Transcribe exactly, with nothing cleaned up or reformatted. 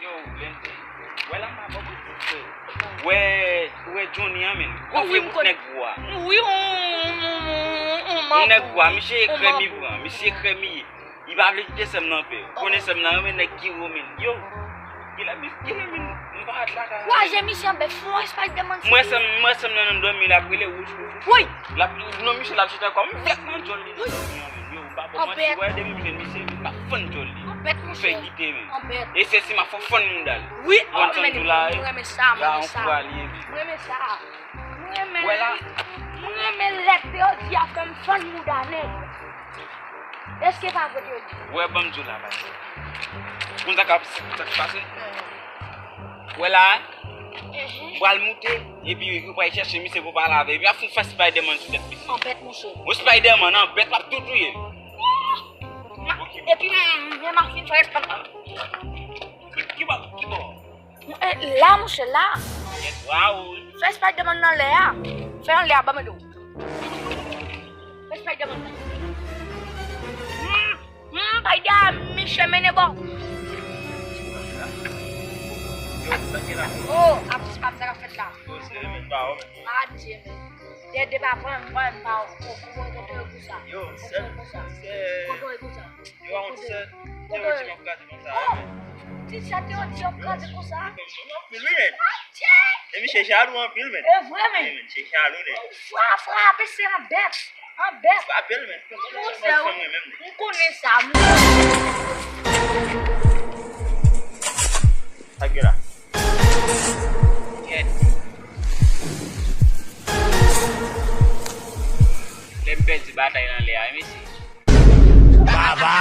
Yo, Lente. Wè la, m pa bon, frè. Wè, wè Johnny an, men. Gwo vye bout nèg gwo a. Wi, on, on, on, on, on, on nèg gwo a, misye krèm li pran, misye krèm li ye. Li pa vle kite sè m nan anpè. Ou konnen sè m nan renmen nèg ki wo, men. Yo, genlè, genlè, men, m pa t lakay la. Kwaze misye anpè, fon Spider-Man. Mwen sè m, mwen sè m nan, nan dòmi, l ap rele wouch, wouch, wouch. Wi. L ap, non, misye l ap jete ankò. M vèt nan djòl li nan dòmi an, men. Yo, m pa bon manti, wè, depi m jwenn misye, men, m pa fann djòl li. Anbèt, monchè. Fè kite, men. Anbèt. E se si m ap fè fann mouda l. Wi, oh, men, mwen renmen sa, mwen renmen sa. Mwen renmen sa. Mwen renmen, mwen renmen lè yo di a fè m fann mouda nèg. Èske pa vre yo di? Wè, ban m di w la, baz. Konn sa k ap, sa k pase? Wè la, m pral moute, epi yo pral chèche misye pou pale avè l. Epi y ap fout fè Spider-Man sou tèt misye. Anbèt, monchè. Yon Spider-Man, anbèt, w ap tou touye l. Epi, m, m, m ap fin fè respè. Ki bò, ki bò? Eh, la, monchè, la. Waw. Fè Spider-Man nan lè a. Fè anlè a, ban m ede w. Fè Spider-Man nan. Hmm, hmm, Spider, misye mennen bò. Yo, sa ki la? Oh, atis pa m, sa k ap fèt la? Yo, se men ba, men. Pa di, men. Dè, dè pa pran, pran, pa, oh, oh, oh, kote yo pou sa? Yo, se, se. Kote yo pou sa? Yo, on ti sè, te yo di m ap kraze konsa, oh, men. Ti sè, te yo di m ap kraze konsa? Anpil, wi, men. Adje! E misye jalou anpil, men. E vre, men. Wi, men, misye jalou, nèg. Fra, frape, se anbèt. Anbèt. Frape l, men. Mon sè, m konnen sa, m konnen. Sa k gen la? Kèt. Lè m pèdi batay nan lè a, wi, mesye. Baba.